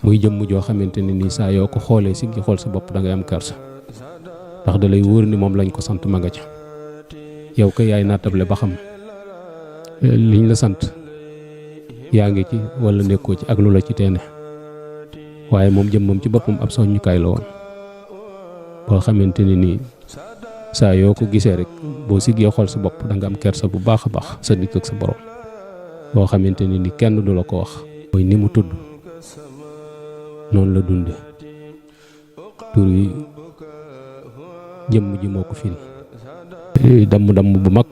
muy jëmm joo xamante ne nii saa yoo ko xoolee si gi xool sa bopp da ngay am kersa ndax da lay wóor ni moom lañ ko sant ma nga ca yow ko yaay naatable ba xam liñ la sant yaa ngi ci wala nekkoo ci ak lu la ci teene waaye moom jëmmam ci boppam ab soññukaay la woon boo xamante ne nii saa yoo ko gisee rek boo siggee xool sa bopp da nga am kersa bu baax a baax sa digg ak sa borom boo xamante ne ni kenn du la ko wax mooy ni mu tudd noonu la dunde tur yi jëmm ji moo ko firi damm bu mag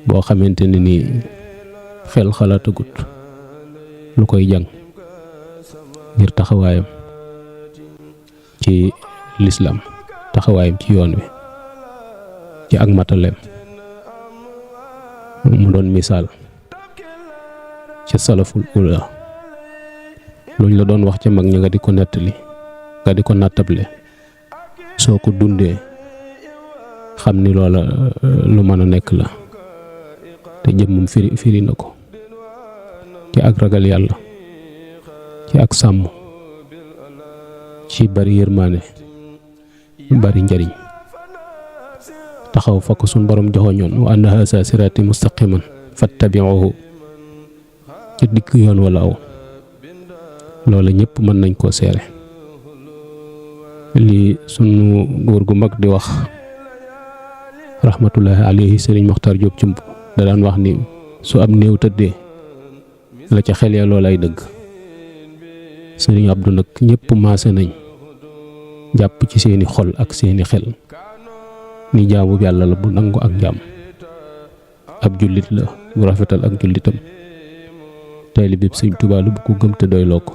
boo xamante ne ni xel xalaatagut lu koy jàng ngir taxawaayam ci lislaam taxawaayam ci yoon wi ci ak mataleem mu doon misaal ca salaful ula luñ la doon wax ca mag ñi nga di ko nettali nga di ko nattable soo ko dundee xam ni loola lu mën a nekk la te jëmmum firi na ko ci ak ragal yàlla ci ak sàmm ci bari yërmaane bari njariñ taxaw fa ko suñ borom joxoñoon wa anna haza sirati mustaqiman fattabi'uhu ci dikk yoon wala aw loola ñëpp mën nañ koo seere lii sunu góor gu mag di wax rahmatullahi alayhi sëriñ Moxtar Jóob Cumb da daan wax ni su am néew tëddee la ca xel ya loolay dëgg sëriñ Abdu nag ñëpp maase nañ jàpp ci seeni xol ak seeni xel ni jaamu yàlla la bu nangu ak jaam ab jullit la bu rafetal ak jullitam taalibe bi Sëriñ Tuubaa bu ko gëm te doyloo ko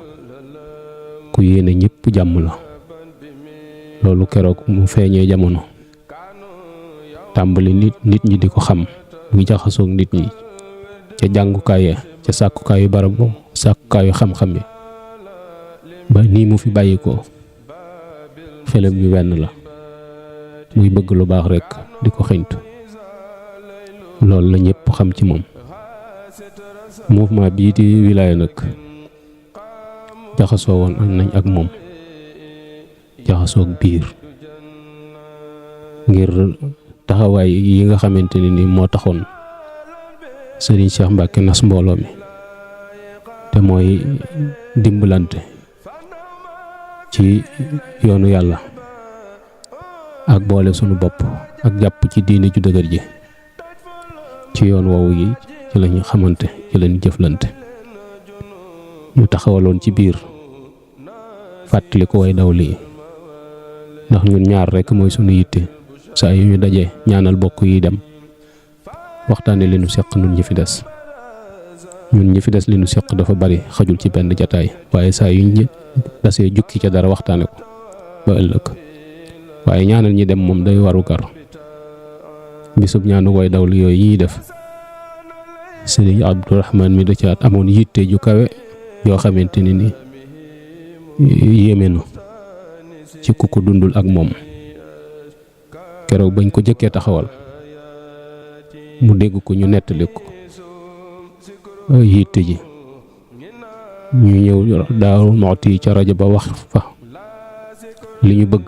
ku yéene ñëpp jàmm la loolu keroog mu feeñee jamono tàmbali nit ñi di ko xam muy jaxasoog nit ñi ca jàngukaay ya ca sàkkukaayu barab sàkkukaayu xam-xam yi ba nii mu fi bàyyi ko xelam yu wenn la muy bëgg lu baax rekk di ko xeñtu loolu la ñëpp xam ci moom mouvement bii di wilaaya nag jaxasoo woon nañ ak moom jaxasoog biir ngir taxawaay yi nga xamante ne ni moo taxoon Serigne Cheikh Mbacke nas mbooloo mi te mooy dimbalante ci yoonu yàlla ak boole sunu bopp ak jàpp ci diine ju dëgër ji ci yoon woowu yi ci lañu xamante ci lañu jëflante ñu taxawaloon ci biir fàttali ko way daw lii ndax ñun ñaar rekk mooy sunu yitte saa yu ñu dajee ñaanal bokk yi dem waxtaane li nu seq ñun ñi fi des li nu seq dafa bari xajul ci benn jataay waaye saa yu ñu dasee jukki ca dara waxtaane ko ba ëllëg waaye ñaanal ñi dem moom day waru gar bisub ñaanu way dawlu yooyu ñuy def Sëriñ Abdourahman mi da caat amoon yitte ju kawe yoo xamante ne ni yéeme na ci ku ko dundul ak moom keroog bañ ko jëkkee taxawal mu dégg ko ñu nettali ko yitte ji ñu ñëw Daaru Muxti ca rajo ba wax fa li ñu bëgg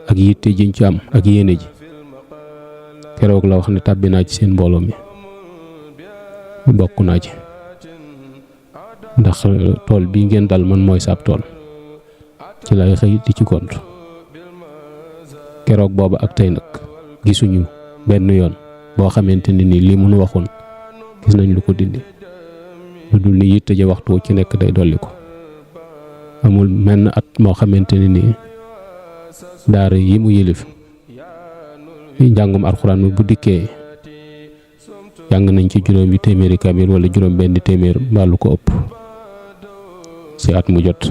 ak yitte jiñ ci am ak yéene ji keroog la wax ne tàbbi naa ci seen mbooloo mi bokk naa ci ndax tool bii ngeen dal man mooy saab tool ci lay xëy di ci gont keroog booba ak tey nag gisuñu benn yoon boo xamante ne ni lii mënu waxoon gis nañ lu ko dindi lu dul ni yitte ja waxtu ci nekk day dolli ko amul menn at moo xamante ne ni daara yi mu yëlif njàngum alxuraan mi bu dikkee jàng nañ ci juróomi téeméeri kaamil wala juróom benn téeméer mbaa lu ko ëpp ci at mu jot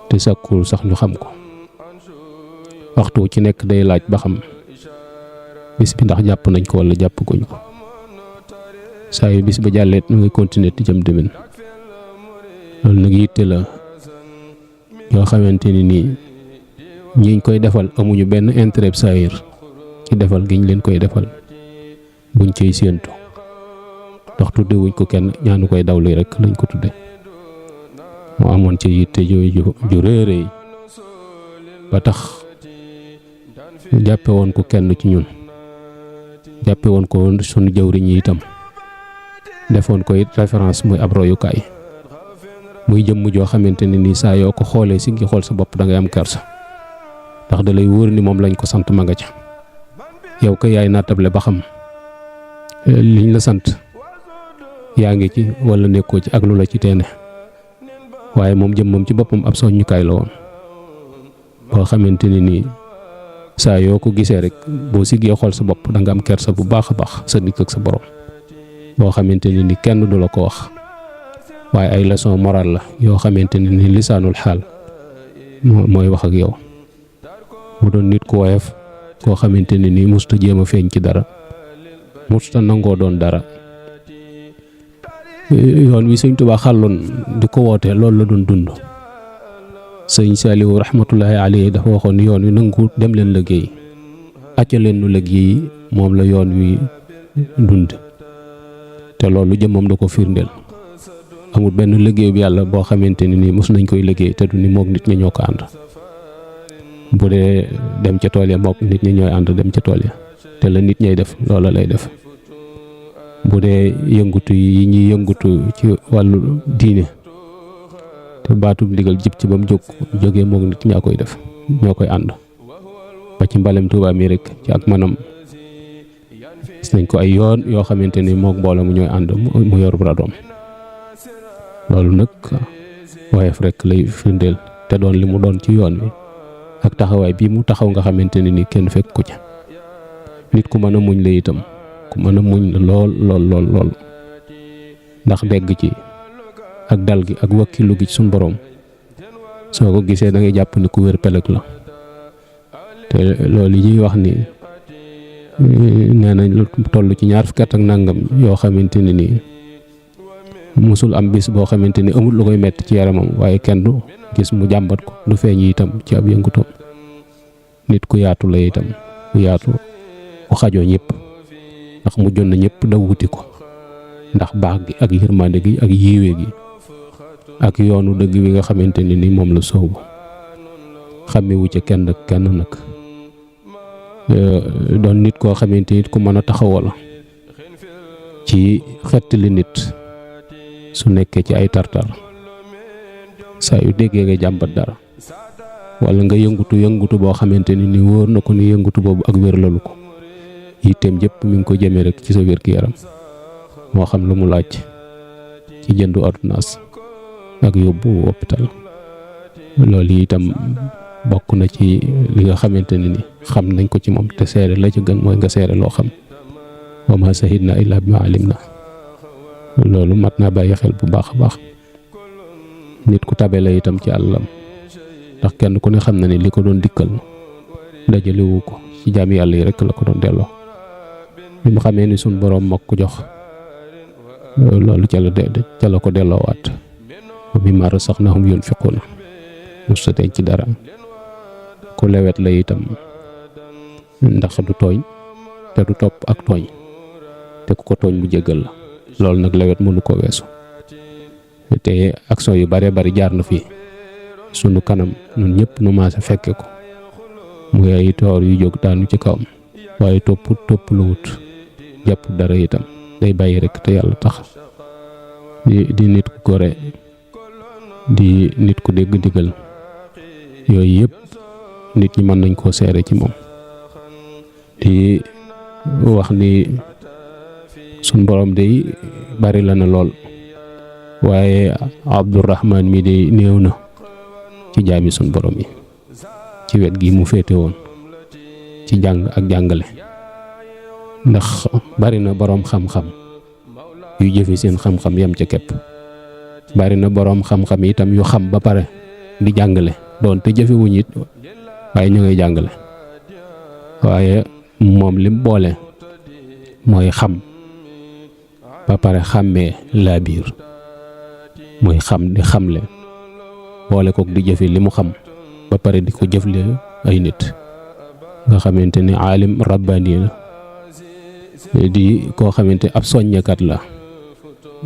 te sàkkul sax ñu xam ko waxtu ci nekk day laaj ba xam bis bi ndax jàpp nañ ko wala jàpp guñ ko saa yu bis ba jàlleet mu ngi continuer di jëm demin loolu nag yitte la yoo xamante ni nii ñiñ koy defal amuñu benn intérêt saayir ci defal giñ leen koy defal buñ ciy séentu ndax tudde wuñ ko kenn ñaanu koy dawli rek lañ ko tudde amoon ci yitte ju réeréy ba tax jàppe woon ko kenn ci ñun, jàppe woon ko sunu jëwriñ yi itam, defoon ko it référence muy ab royukaay, muy jëmm joo xamante ne nii saa yoo ko xoolee si ngi xool sa bopp da ngay am kersa, ndax da lay wóor ni moom lañ ko sant ma nga ca. yow ko yaay naatable ba xam liñ la sant yaa ngi ci wala nekkoo ci ak lu la ci teene, waaye moom jëmmam ci boppam ab soññukaay la woon boo xamante ne nii saa yoo ko gisee rek boo siggee xool sa bopp da nga am kersa bu baax a baax sa dikk ak sa borom, boo xamante ne ni kenn du la ko wax, waaye ay leçon morale la yoo xamante ne ni lisaanul xaal mooy wax ak yow. mu doon nit ku woyof koo xamante ne nii musta jéem a feeñ ci dara, musta nangoo doon dara. yoon wi Sëñ Tuubaa xàlloon di ko woote loolu la doon dund. Sëñ Saaliwu rahmatullahi alayhi dafa waxoon yoon wi nangu dem leen liggéey, acca leen nu liggéey, moom la yoon wi dund. te loolu jëmmam da ko firndeel. amul benn liggéey bi yàlla boo xamante ne nii mos nañ koy liggéey te du ni moog nit ñi ñoo ko ànd. bu dee dem ca tool ya mook nit ñi ñooy ànd dem ca tool ya, te la nit ñay def loola lay def. bu dee yëngutu yi ñuy yëngutu ci wàllu diine te baatub ndigal jib ci ba mu jógee mook nit ñaa koy def, ñoo koy ànd. ba ci mbalem Tuubaa mi rek ci ak manam gis nañ ko ay yoon yoo xamante ni mook mbooloo mu ñooy ànd mu yor bradoom. loolu nag woyof rek lay firndeel te doon li mu doon ci yoon wi ak taxawaay bii mu taxaw nga xamante ne ni kenn fekk ko ca. nit ku mën a muñ la itam, ku mën a muñ la lool ndax dégg ci ak dal gi ak wakkilu gi ci suñu borom soo ko gisee da ngay jàpp ni ku wér peleg la. te loolu yi ñuy wax ni nee nañ lu toll ci 20 fukki at ak nangam yoo xamante ne nii musul am bis boo xamante ni amul lu koy metti ci yaramam, waaye kenn du gis mu jàmbat ko, du feeñ itam ci ab yëngutoom. nit ku yaatu la itam, ku yaatu ku xajoo ñëpp, ndax mujjoon na ñëpp daw wuti ko ndax baax gi ak yërmande gi ak yiiwe gi ak yoonu dëgg wi nga xamante ne ni moom la soobu. xàmmewu ca kenn ak kenn nag, doon nit koo xamante nit ku mën a taxawal ci xettali nit su nekkee ci ay tartar. saa yu déggee nga jàmbat dara wala nga yëngutu boo xamante ni wóor na ko ni yëngutu boobu ak wér lalu ko, yitteem jëpp mi ngi ko jëmee rek ci sa wér gi yaram, moo xam lu mu laaj ci jëndu ordonnance ak yóbbu hôpital. loolu itam bokk na ci li nga xamante ne ni xam nañ ko ci moom, te seere la ci gën mooy nga seere loo xam. wa ma sahidna illa bima alimna. loolu mat naa bàyyi xel bu baax a baax. nit ku tabe la itam ci àllam, ndax kenn ku ne xam na ni li ko doon dikkal dajalewu ko ci jaami yàlla yi rek la ko doon delloo. bi mu xamee ni suñ boroom moo ko jox loolu ca la ko delloowaat. wa mimmaa razaqnaahum yunfiquuna musta denc ci dara. ku lewet la itam, ndax du tooñ te du topp ak tooñ, te ku ko tooñ mu jéggal la. loolu nag lewet mënu ko weesu. te action yu bare bari jaar na fi sunu kanam ñun ñëpp nu maase fekke ko, muy ay toor yu jóg daanu ci kawam, waaye topp lu wut jàpp dara itam, day bàyyi rek te yàlla tax. di nit ku gore, di nit ku dégg ndigal. yooyu yëpp nit ñi mën nañ koo seere ci moom. di wax ni sun borom day bari la na lool, waaye Abdurahmaan mi day néew na ci jaami sun borom yi ci wet gi mu féete woon ci jàng ak jàngale. ndax bari na boroom xam-xam yu jëfe seen xam-xam yam ca képp, bari na boroom xam-xam itam yu xam ba pare di jàngale doon te jëfewuñ it waaye ñu ngay jàngale. waaye moom lim boole mooy xam ba pare xàmmee laa biir, mooy xam di xamle boole kook di jëfe li mu xam ba pare di ko jëfle ay nit. nga xamante ni aalim rabbaani la, di koo xamante ab soññakat la,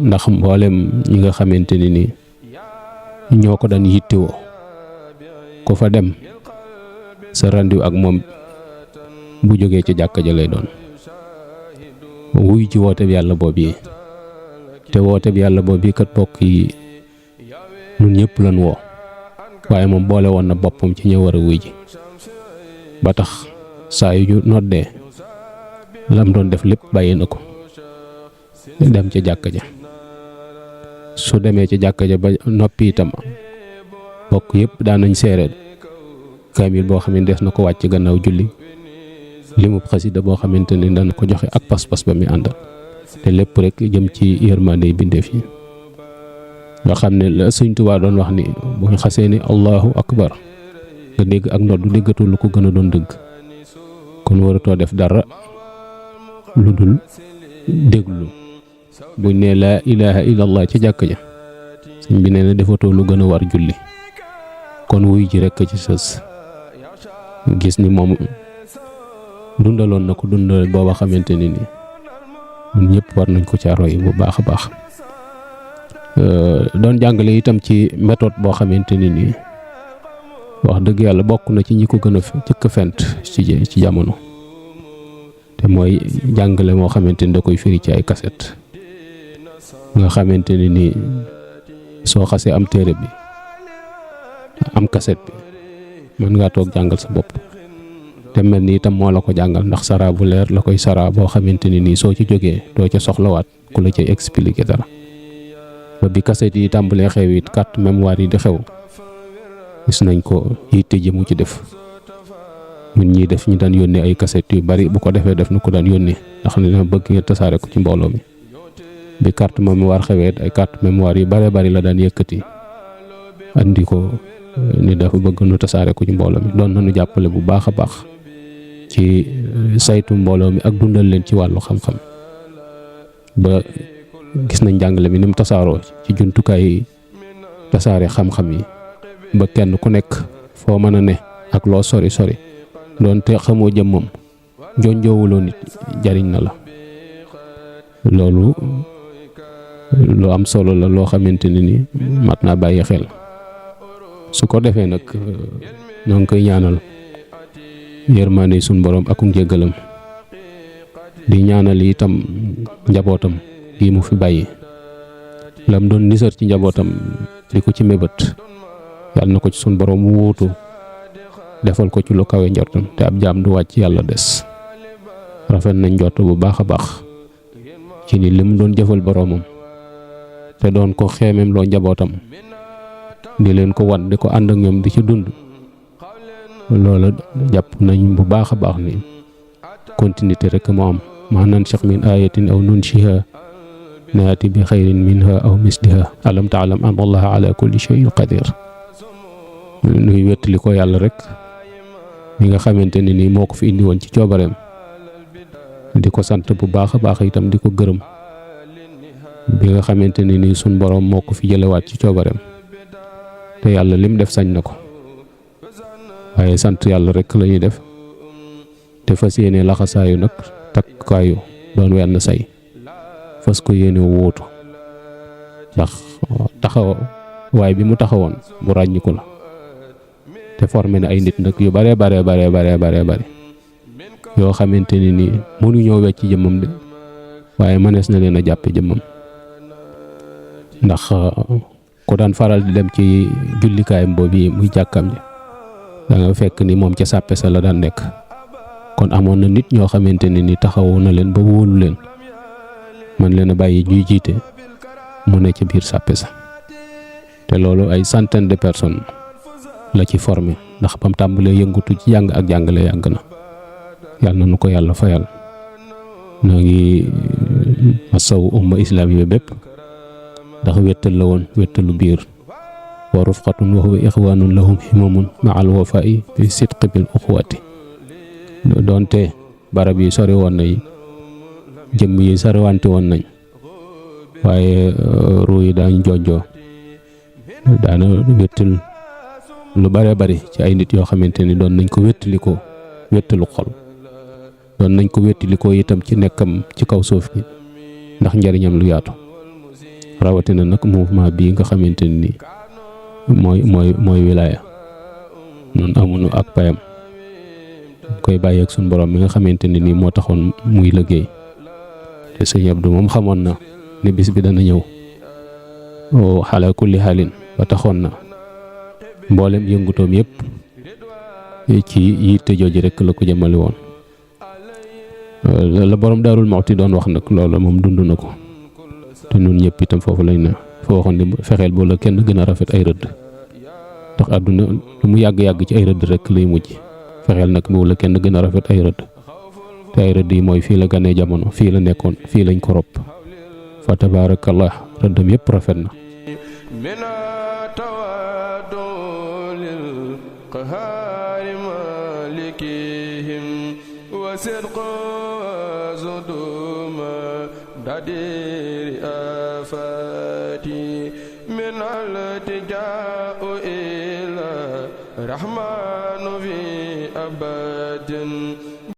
ndax mboolem ñi nga xamante ni ñoo ko daan yittewoo ku fa dem sa rendiw ak moom bu jógee ci jàkka ja lay doon wuy ci woote bi yàlla boobu yi te woote bi yàlla boobu yi kat bokk yi ñun ñëpp lan woo waaye moom boole woon na boppam ci ñëw war a wuy ji ba tax saa yu ñu noddee lam doon def lépp bàyyi na ko dem ca jàkka ja su demee ci jàkka ja ba noppi itam bokk yëpp daan nañ seere kaamil boo xam ne des na ko wàcc gannaaw julli limub xasida boo xamante ni dana ko joxe ak pas-pas ba mi àndal te lépp rek jëm ci yërmande yi bindeef yi nga xam ne la Sëñ Tuubaa doon wax ni bu ñu xasee ni allahu akbar nga dégg ak noddu déggatul lu ko gën a doon dëgg kon waratoo def dara lu dul déglu buñ ne laa ilaha illallah ci jàkk ja sëñ bi nee na defatoo lu gën a war julli kon wuy ji rekk ci sës gis ni moom dundaloon na ko dundal booba xamante ni ñun ñëpp war nañ ko ca roy bu baax a baax doon jàngale itam ci méthode boo xamante ni nii wax dëgg yàlla bokk na ci ñi ko gën a jëkk fent ci jamono te mooy jàngale moo xamante ni da koy firi ci ay kaset nga xamante ni nii soo xasee am téere bi am kaset bi mën ngaa toog jàngal sa bopp te mel ni itam moo la ko jàngal ndax sara bu leer la koy sara boo xamante ni nii soo ci jógee doo ca soxlawaat ku la cay expliquer dara ba bi kaset yi tàmbalee xew it carte mémoire yi di xew gis nañ ko yitte ji mu ci def ñun ñii def ñu daan yónnee ay kaset yu bari bu ko defee def na ko daan yónnee ndax ne dama bëgg ngeen tasaare ko ci mbooloo mi bi carte mémoire xewee ay carte mémoire yu bare bari la daan yëkkati andi ko ni dafa bëgg nu tasaare ko ci mbooloo mi doon nañu jàppale bu baax a baax ci saytu mbooloo mi ak dundal leen ci wàllu xam-xam ba gis nañ jàngale mi ni mu tasaaroo ci jumtukaay tasaare xam-xam yi ba kenn ku nekk foo mën a ne ak loo sori sori doonte xamoo jëmmam jonjoowuloo nit jariñ na la loolu lu am solo la loo xamante ni mat naa bàyyi xel su ko defee nag ñoo ngi koy ñaanal yërmaande suñ borom ak njëggalam di ñaanal itam njabootam gi mu fi bàyyi lam doon nisar ci njabootam di ko ci mébét yàlla na ko ci suñ borom wuutu defal ko ci lu kawe njortam te ab jaam du wàcc yàlla des rafet nañ njort bu baax a baax ci ni lim doon jëfal boromam te doon ko xeemem loo njabootam di leen ko wan di ko ànd ak ñoom di ci dund loola jàpp nañ bu baax a baax ni continuité rek moo am ma nansakh min ayatin aw nunshiha naati bi xayrin minha aw misliha alam taalam an allaha ala kulli shay'in qadir nuy wettali ko yàlla rek mi nga xamante ne nii moo ko fi indi woon ci coobareem di ko sant bu baax a baax itam di ko gërëm bi nga xamante ne nii suñ boroom moo ko fi jëlewaat ci coobareem te yàlla lim def sañ na ko waaye sant yàlla rek la ñuy def te fas yéene laxasaayu nag takkaayu doon wenn say fas ko yéene wóotu ndax taxaw waaye bi mu taxawoon bu ràññiku la te formé na ay nit nag yu bare yoo xamante ni nii mënuñoo wecc jëmmam de waaye mënees na leen a jàppe jëmmam ndax ku daan faral di dem ci jullikaayam boobu yi muy jàkkam ji da nga fekk ni moom ca sàppe sa la daan nekk kon amoon na nit ñoo xamante ne ni taxawu na leen ba wóolu leen man leen a bàyyi ñuy jiite mu ne ci biir sàppe sa te loolu ay centaine de personnes la ci formé ndax bam tàmbalee yëngutu ci jàng ak jàngale yàgg na yàlla na nu ko yàlla fayal noo ngi masaw umma islam yi bépp ndax wettal la woon wettalu biir wa rufqatun wa huwa ixwanun lahum himamun ma al wafa'i bi sidqi bil uxwati doonte barab yi sori woon nañ jëmm yi soriwante woon nañ waaye ruu yi daañ jojjoo daana wettal lu bare bari ci ay nit yoo xamante ni doon nañ ko wettalikoo wettalu xol doon nañ ko wettalikoo itam ci nekkam ci kaw suuf gi ndax njariñam lu yaatu rawatina nag mouvement bii nga xamante ni mooy wilaaya. noonu amuñu ak payam koy bàyyi ak suñu borom mi nga xamante ne nii moo taxoon muy liggéey. te sëñ Abdou moom xamoon na ne bis bi dana ñëw xala kulli xaalin ba taxoon na mboolem yëngutoom yëpp ci yitte jooju rek la ko jëmale woon. la borom Daarul Muxti doon wax nag loolu moom dund na ko te ñun ñëpp itam foofu lañ na foo waxoon ne fexeel boo la kenn gën a rafet ay rëdd ndax àdduna lu mu yàgg-yàgg ci ay rëdd rek lay mujj. fexeel nag boo la kenn gën a rafet ay rëdd te ay rëdd yi mooy fii la ganee jamono fii la nekkoon fii lañ ko rob fa tabaarakallah rëddam yëpp rafet na. rahmanu fi abadin